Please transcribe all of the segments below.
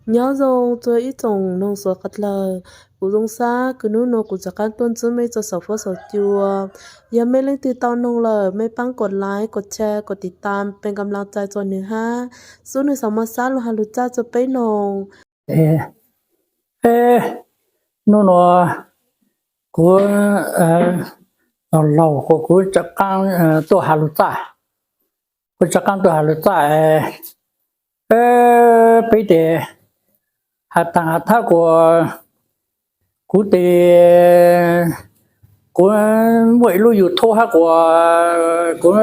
Nyob zoo txog ib tsoom noog suav qhov dlawg, kuv Zoo Xab, kuv hnub nuav kuv rov qaab tuaj ntxub mej txug saum fuab saum cua. Yog mej leej twg tau noog lawm, mej paab kuv like, kuv share, kuv tiv tam peb kam laj cai txug nwg hab, xub nwg xaav muaj sab lug has lug txaj txug peb noog. Hnub nuav kuv laug kuas kuv rov qaab tuaj has lug txaj, kuv rov qaab tuaj has lug txaj. Peb tes has taag has thab kuas kuv tes kuv muaj ib lub YouTube hab kuas kuv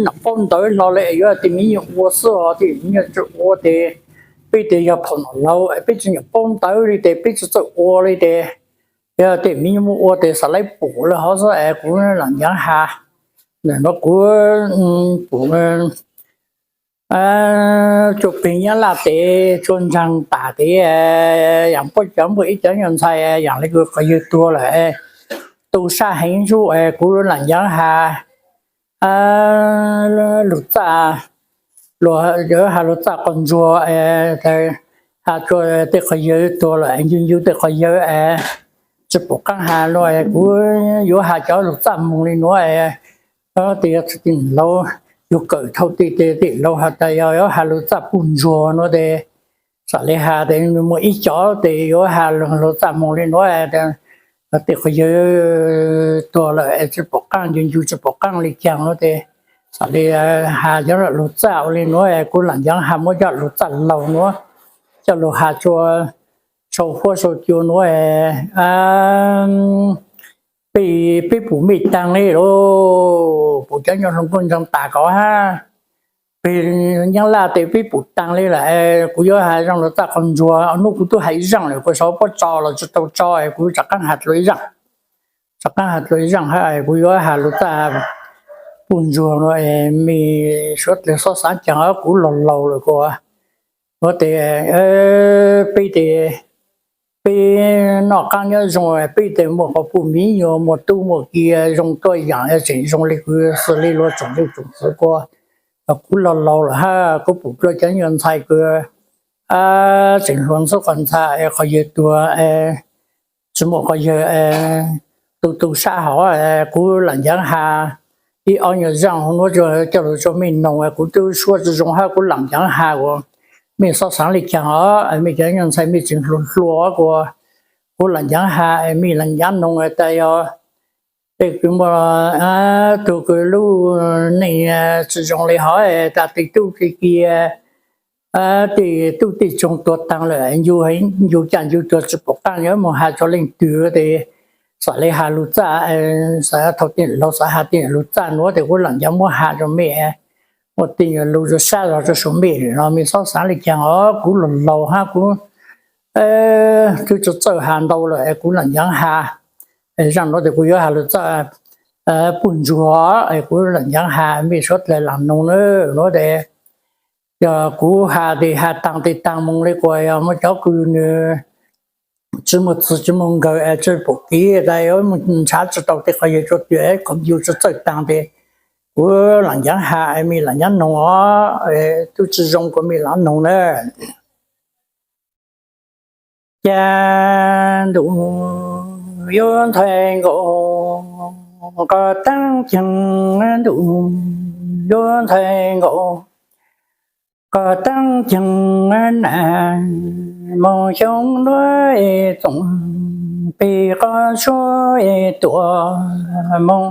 nyuam paub ntawv hlo le yuav tej miv nyuas ua xwb os, tej miv nyuas tsi ua tes peb tes yog phom nom laug peb tsi nyuam paub ntawv le tes peb tsi txawj ua le tes yog tej miv nyuas muaj ua tes xaav le pum le hov xwb es kuv lam ncav has. Ntawm nuav kuv pum tsua peg nyab laj tes tsua ntsaag tas tes yaam puab cov muaj ib cov nyuas ntxhais yaam le kuv qhov yawg tuag lawm tu sab heev zub es kuv lam ncav has lug txaj, has lug txaj qhov ntsuag, has tsua tej qhov yawg tuag lawm ncu ncu tej qhov yawg es tsi pum qaab has nuav es kuv yuav has cov lug txaj moog le nuav es tej laug yug kawm thau tej tej laug has tas yog yuav has lug txaj puj ntsuag nuav tes xam le has tes muaj ib cov tes yuav has lug txaj moog le nuav tej qhov yawg tuag lawm es tsi pum qaab ncu ncu tsi pum qaab le caag nuav tes xam le has cov lug txaj ua le nuav es kuv lam ncav has muab cov lug txaj laug nuav coj lug has tsua sau huab sau cua nuav es peb, peb pum mej taag le lauj, pum cov nyuas hluas nkauj ntsaag tas kov hab peg nyab laj tes peb pum taag le lawm. Kuv yuav has zoo lug txaj qhov ntsuag, nub kuv tub has ib zaaj lawm kuas sau puab tso los tsi tau tso es kuv rov qaab has dlua ib zaaj, rov qaab has dlua ib zaaj hab kuv yuav has lug txaj puj ntsuag nuav es mej suav dlawg xob xaav caag kuv laug laug lawm kuas nuav tes peb tes peb noj qaab nyob zoo peb tes muaj quas puj miv nyuas muaj tub muaj ki zoo tuab yaam tseem zoo le kuv xws le luag tsoom leej tsoom txwv kuas kuv laug laug lawm hab kuv pum dlua cov nyuas ntxhais kuas tseem hluas ntxhab quas ntxhais qhov yawg tuag tsi muaj qhov yawg tu tu sab hov kuv lam ncav has ib ob nyuas zaaj nuav coj lug rua mej noog kuv tub suab tsi zoo hab kuv lam ncav has kuas mej xob xaav le caag os, mej cov nyuas ntxhais mej tseem hluas hluas kuas kuv lam ncav has mej lam ncav noog tas yog tej kws muaj tug kws lub neej tsi zoo le hov tas tej tub tej ki tej tub tej tsoog tuag taag lawm ncu, ncu caj ncu tuag tsi pum qaab yuav moog has rua leej twg tes xam le has lug txaj, xaav thaum tej laug xaav has tej lug txaj nuav tes kuv lam ncav muab has rua mej, muaj tej nyuas lug rua sab zog rua saum mej no mej xob xaav le caag os kuv laug laug hab kuv tub tsi txawj has ntau lawm es kuv lam ncav has zaaj nuav tes kuv yuav has lug txaj puj ntsuag es kuv lam ncav has mej suav dlawg lam noog na nuav tes yog kuv has tes has taag tes taag moog le kuas yog muaj cov kws nwg tsi muaj txug tsi muaj nkawg es tsi pum kev tas yuav moog nrhav tsi tau tej qhov yawg tsua twg kom yug tsi txawj taag tes kuv lam ncav has mej lam ncav noog os, tub tsi zoo kuas mej lam noog na. Ca ntuj yuav ntxhais nkaus, qhov taab ceeg ntuj yuav ntxhais nkaus, qhov taab ceeg na, moog xyoo nuav txoom peg qhov tshuab tuaj moog.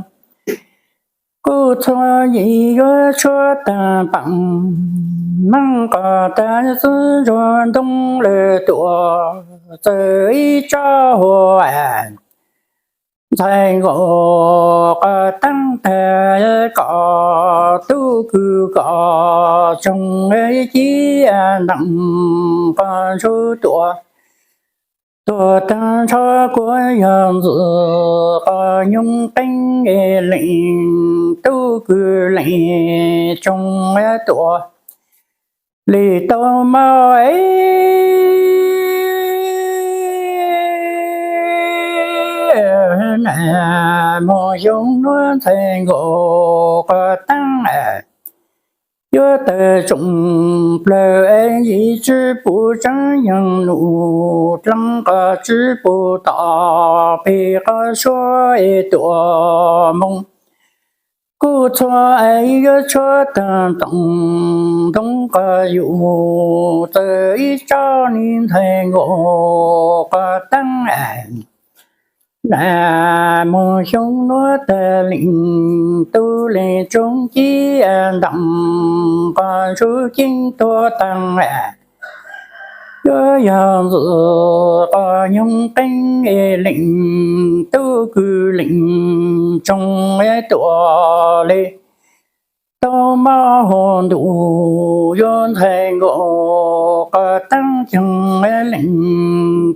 Kuv txhua yim yuav tshuab taag paam, maab qhov taag xwb ntsuag ntoo lawm tuaj txawm ib tsob hua. Ntxhais nkaus qhov taab tag kom tub kws kom tsoog ci ntees qhov ntsuj tuaj. Tuag taag nrho kuas yog ntxwg qhov nyoog qeeb leej tub kws leej tsoog tuaj li tau maj. Moog xyoo nuav ntxhais nkaus qhov taab yuav tawg tsoom plawg es yim tsw pum tseeb yeeg num dleev qhov tsw pum tom peg qhov suab es tuam moog kuj txhua es yuav tshuav taag toom ntoo qhov yus txawm ib tsaug ni ntxhais nkaus qhov teeb. Nag moog xyoo nuav tag leej tub leej tsoom ci ntaam qhov ntsug ceeb tuag taag, yuav yog ntxwv qhov nyoog qeeb es leej tub kws leej tsoom tuam le tau mob huv ntuj yuav ntxhais nkaus qhov teeb ceeb leej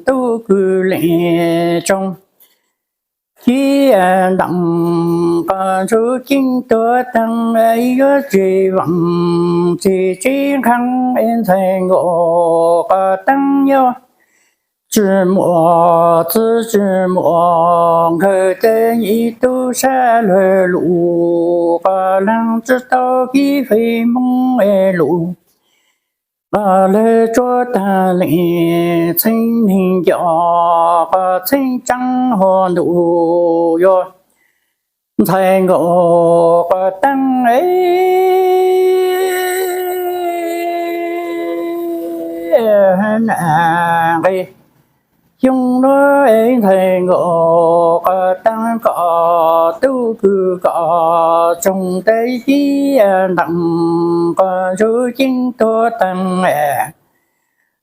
tub kws leej tsoom ci ntaam qhov ntsug ceeb tuag taag yuav tsis vaam tsis tseeb qhov es ntxhais nkaus qhov teeb nyob tsi muaj txwv tsi muaj nkawd tej yim tub sab lawg lug qhov leej tsi tau kib fej moog es lug qhov lawg tsuav taag leej txheeb neeg nco qhov txheeb tseeb huv ntuj yuav ntxhais nkaus qhov teeb nqe. Xyoo nuav es ntxhais nkaus qhov teeb kom tub kws kom tsoom teb ci ntaam qhov ntsug ceeb tuag taag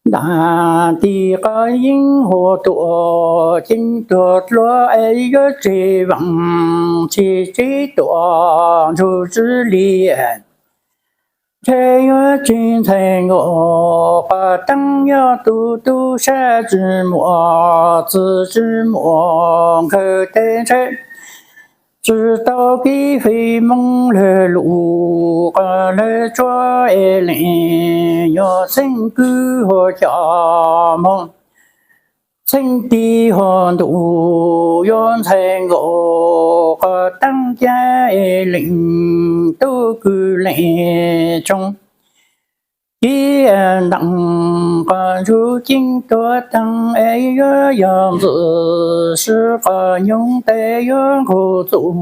ntaag ti qhov yeeb huv tuam ceeb tuag dlua es yuav tsis vaam tsis tseeb tuam ntsug tsw li ntshe yuav tsis ntxhais nkaus qhov teeb nyob tub tub sab tsi muaj txwv tsi muaj nkawd tej ntshe tsi tau kib fej moog lawg lug qhov lawg tsuav es leej yuav txheeb kws huv cov moog txheeb ti huv ntuj yuav ntxhais nkaus qhov teeb ca es leej tub kws leej tsoom ci ntaam qhov ntsug ceeb tuag taag es yuav yog ntxwv sib qhov nyoog tes yuav nqug txuj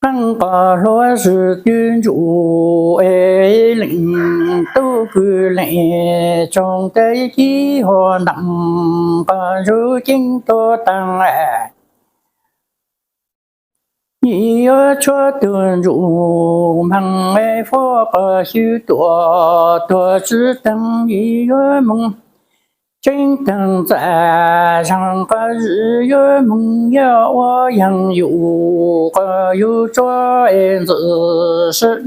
qeeb qhov hlua sib tw ntsum es leej tub kws leej tsoom teb ci huv ntaam qhov ntsug ceeb tuag taag yim yuav tshuav tug ntsum maag es fuab qhov xyw tuam tuag tsw taag yim yuav moog tseeb taag txam zeeg qhov zwm yuav moog yog ua yeeg yus qhov yus tsuav es ntxwv sib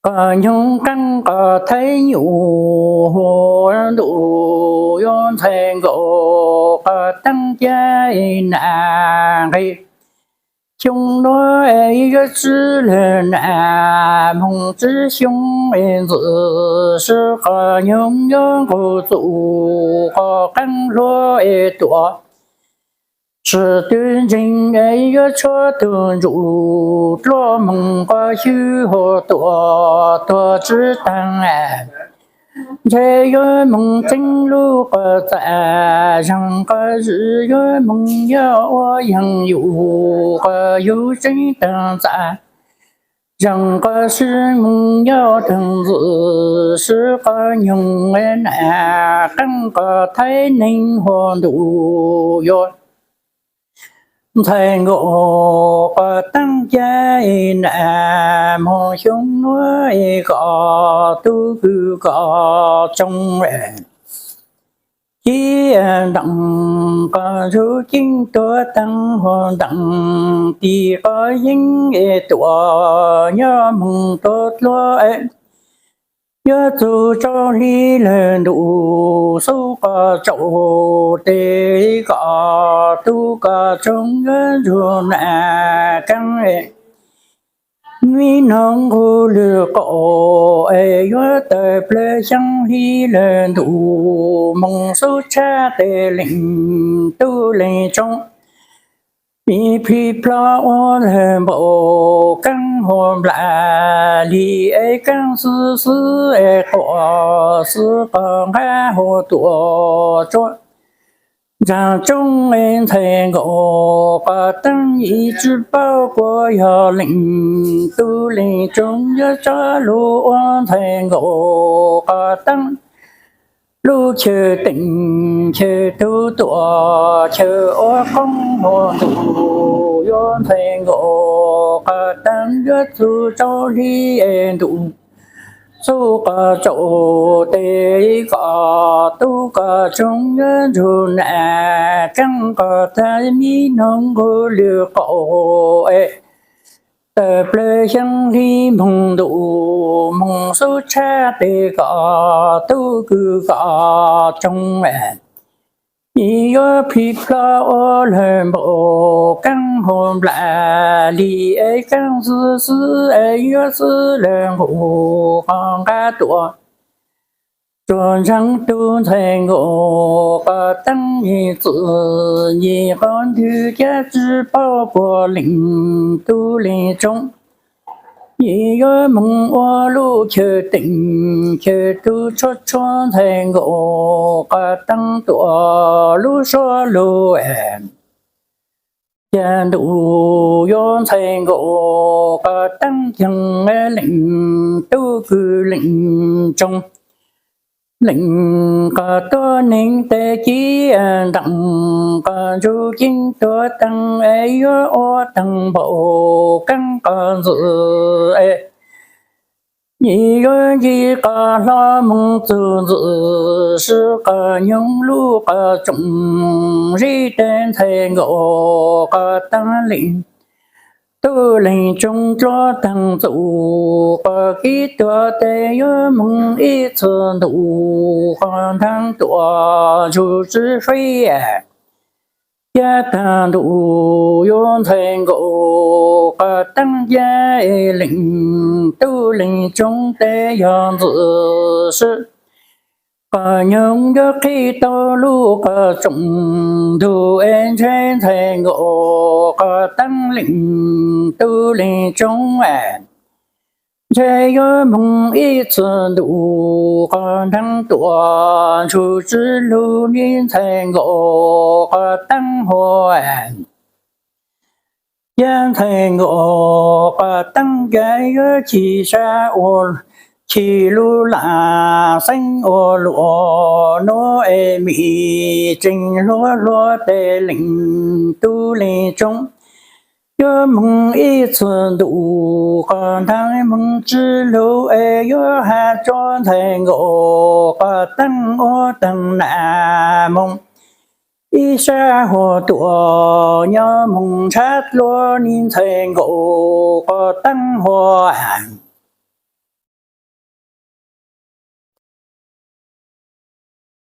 qhov nyoog qeeb qhov thaib nyum huv ntuj yuav ntxhais nkaus qhov teeb ca es nag nqe. Xyoo nuav es yuav tsw lawg nag moog tsw xyoo es ntxwv sib qhov nyoog yuav nqug txuj qhov qeeb hlua es tuam sib tw ntseeg es yuav tshuav tug ntsum dlua moog qhov xyw huv tuam tuag tsw taag ntshe yuav moog tseeb lub qhov txam zeeg qhov zwm yuav moog yog ua yeeg yus qhov yus tseeb taag txam zeeg qhov sib moog yog taag ntxwv sib qhov nyoog nag qeeb qhov thaib neeg huv ntuj yuav ntxhais nkaus qhov teeb ca es nag moog xyoo nuav es kom tub kws kom tsoom ci ntaam qhov ntsug ceeb tuag taag huv ntaam ti qhov yeeb es tuam nyob moog tuag dlua yuav txug tsaus hli lawg ntuj xub qhov tsaus tes kom tub kom tsoom yuav ntsug nag kaab es mi noog nqug lwg qaum es yuav tawg plawg xyaa hli lawg ntuj moog xub tshab tes leej tub leej tsoom Ib plhib plhob ua lawg npaum kaab hua nplam li es kaab xwb xwb es quas xwb qhov nqab hua tuam tsuab ntsaag tsoob es ntxhais nkaus qhov teeb yim tsi paub puas yog leej tub leej tsoom yuav tso lug ua ntxhais nkaus qhov teeb lub chaw teem chaw tug tuam chaw ua qoob hua ntuj yuav ntxhais nkaus qhov teeb yuav txug tsaus hli es ntuj txug qhov tsaus tes kom tub kom tsoom yuav ntsug nam kaab qhov thaj mi noog nqug lwg qaum es tawm plawg xyoo hli moog ntuj moog xub tshab tes kom tub kws kom tsoom yuav plhib plhob ua lawg npaum kaab hua nplam li es kaab xwb xwb es yuav xwb lawg nqus qhov nqab tuam tsuag ntsaag tug ntxhais nkaus qhov teeb yim txwm yim qhov ntwg cab tsi paub puas leej tub leej tsoom yim yuav moog ua lub chaw teem chaw tug tshuab tshuab ntxhais nkaus qhov teeb tuam lub suab lug ca ntuj yuav ntxhais nkaus qhov teeb ceeg leej tub kws leej tsoom leej qhov tuab neeg tes ci ntaam qhov ntsug ceeb tuag teeg es yuav ua teeg npaum kaab qhov ntxwm es yim yuav nce qhov hlo moog txug ntxwm sib qhov nyoog lub qhov tsoom zib tes ntxhais nkaus qhov teeb leej tub leej tsoom dluab teeg txug qhov kib tuag tes yuav moog ib txhis ntuj qhov ntaag tuam ntsug tsi feb ca taag ntuj yuav ntxhais nkaus qhov teeb ca leej tub leej tsoom tes yog ntxwm sib qhov nyoog yuav qhib tau lub qhov tsoom ntug es ntshe ntxhais nkaus qhov teeb leej tub leej tsoom ntshe yuav moog ib txhis ntuj qhov ntaag tuam ntsug tsi lug li ntxhais nkaus qhov teeb hua ca ntxhais nkaus qhov teeb ca yuav chim sab ua chim lub lam xeeb ua luam nuav es mim tseem hluas hluas tes leej tub leej tsoom yuav moog ib txhis ntuj qhov ntaag moog tsi lug es yuav has tso ntxhais nkaus qhov teeb ua teeg nam moog ib sab hua tuam nyob moog ntshav dluab li ntxhais nkaus qhov teeb hua